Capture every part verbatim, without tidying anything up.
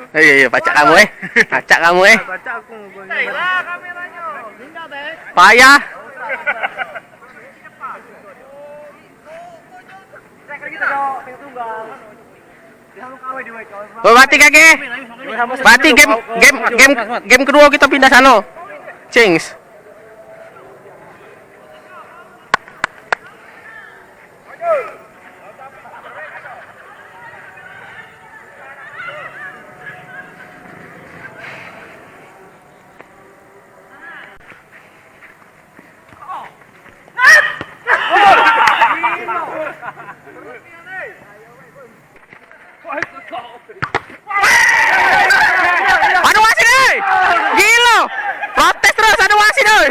Iya, iya, pacak kamu, eh. Pacak kamu, eh. Payah. Oh, berarti kagek. Berarti game, game, game, game kedua kita pindah sana. Change. Anu wasit, oi! Gilo! Protes terus, anu wasit, oi!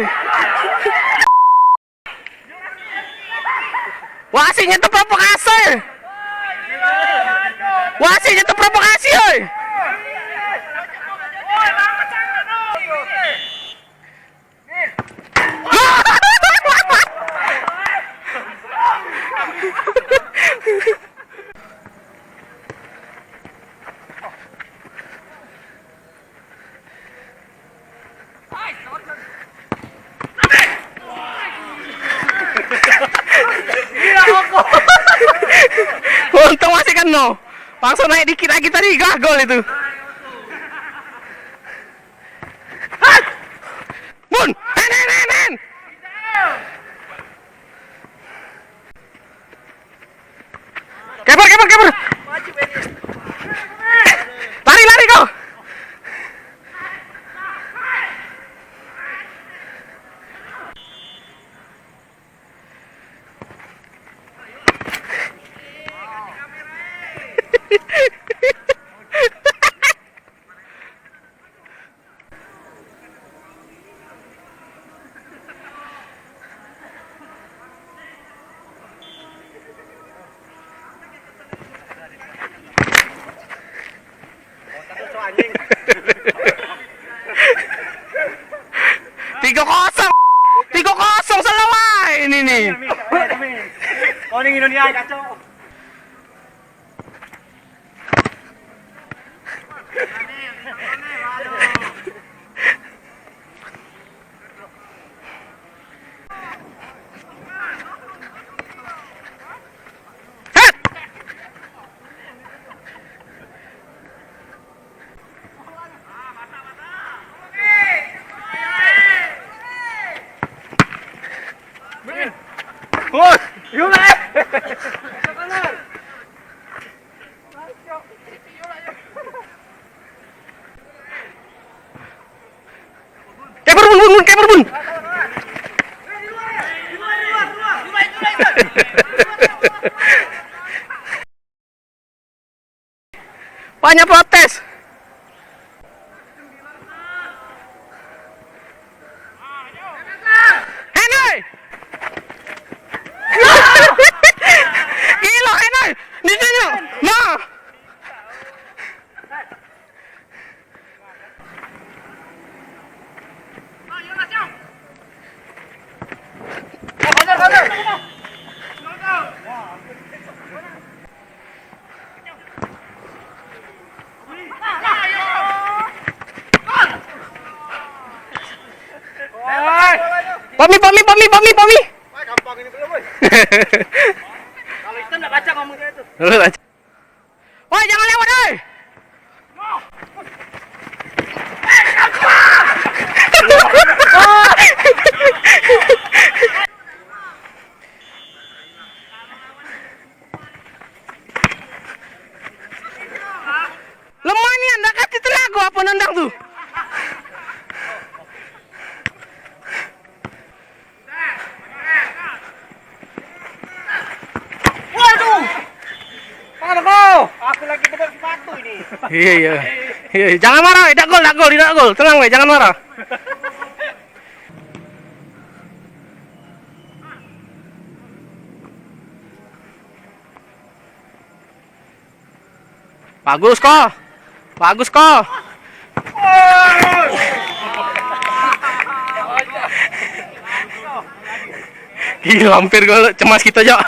Wasit nyentuh provokasi! Wasit nyentuh provokasi, oi! Untung masih kena. Langsung naik dikit lagi tadi, gah, gol itu. Bun! Hen, hen, hen, hen! Keper, keper, keper! Lari, lari kau! Tiga kosong. Tiga kosong, selawai ini nih. Kau ning Indonesia kacau. Bos, yuk, Mas. Keper, Bun, Bun, Bun, keper, Bun. Banyak protes. Henry! Gilo, Henry! Di sini. Nah. Pami, pami, pami, pami, pami. Wah, gampang ini belum, woi. Kalau itu ndak baca ngomong dia itu. Lu baca. Woi, jangan lewat, oi. Lemah nian, dak katik telago apa nendang tu. Waduh. Mana kau? Aku lagi bedak sepatu ini. Iya, iya. Iya, iya. Jangan marah, dak gol, dak gol, dak gol. Tenang, weh, jangan marah. Bagus, Ko. Bagus, Ko. Gila, hampir gol, cemas kita, Cok.